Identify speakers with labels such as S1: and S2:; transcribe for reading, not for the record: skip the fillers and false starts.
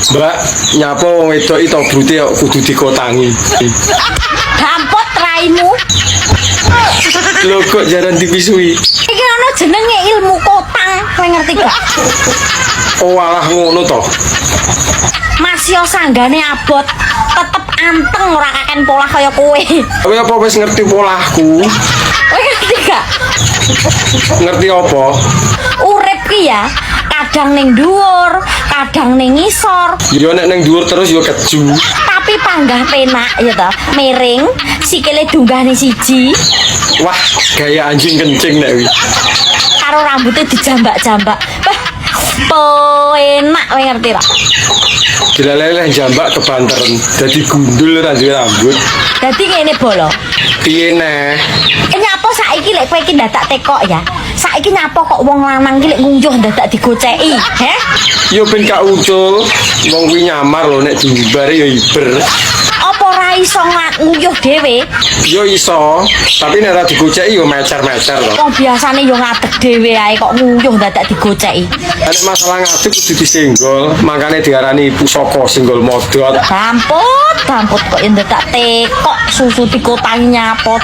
S1: Mbak, nyapa wong wedok iki tobrute kok kudu dikotangi?
S2: Dampot raimu.
S1: Lho, kok jaran dipisui?
S2: Iki ana jenenge ilmu kotang, kowe ngerti gak?
S1: Oh alah, ngono toh.
S2: Masio sanggane abot, tetep anteng, ora kaken polah kaya kowe.
S1: Kowe apa wis ngerti polahku?
S2: Kowe ngerti gak?
S1: Ngerti apa?
S2: Urip ki ya, kadang ning dhuwur, kadang ning ngisor,
S1: Yo nek ning dhuwur terus yo keju.
S2: Tapi panggah penak ya toh, miring, sikile dunggahne siji,
S1: Wah, gaya anjing kencing nek wi.
S2: Karo rambutnya dijambak-jambak. Wah, penak, kowe ngerti ra?
S1: Dilaleleh jambak kebanteren, dadi gundul, ora duwe rambut.
S2: Dadi ngene, bolo.
S1: Piye neh?
S2: Eh, nyapa saiki lek kowe iki ndadak tekok ya? Saiki nyapa kok wong lanang iki lek nguyuh ndadak digoceki? Heh?
S1: Yo ben gak ucul, wong kuwi nyamar lho, nek diumbare yo iber.
S2: Apa ora iso nguyuh dhewe?
S1: Yo iso, tapi nek ora digoceki yo mecer-mecer to.
S2: Wong biasane yo ngadeg dhewe ae, kok nguyuh ndadak digoceki.
S1: Nek masalah ngadeg kudu disenggol, makane diarani pusaka senggol modot.
S2: Dampot, dampot, kok yo ndadak tekok susu dikotangi nyapa.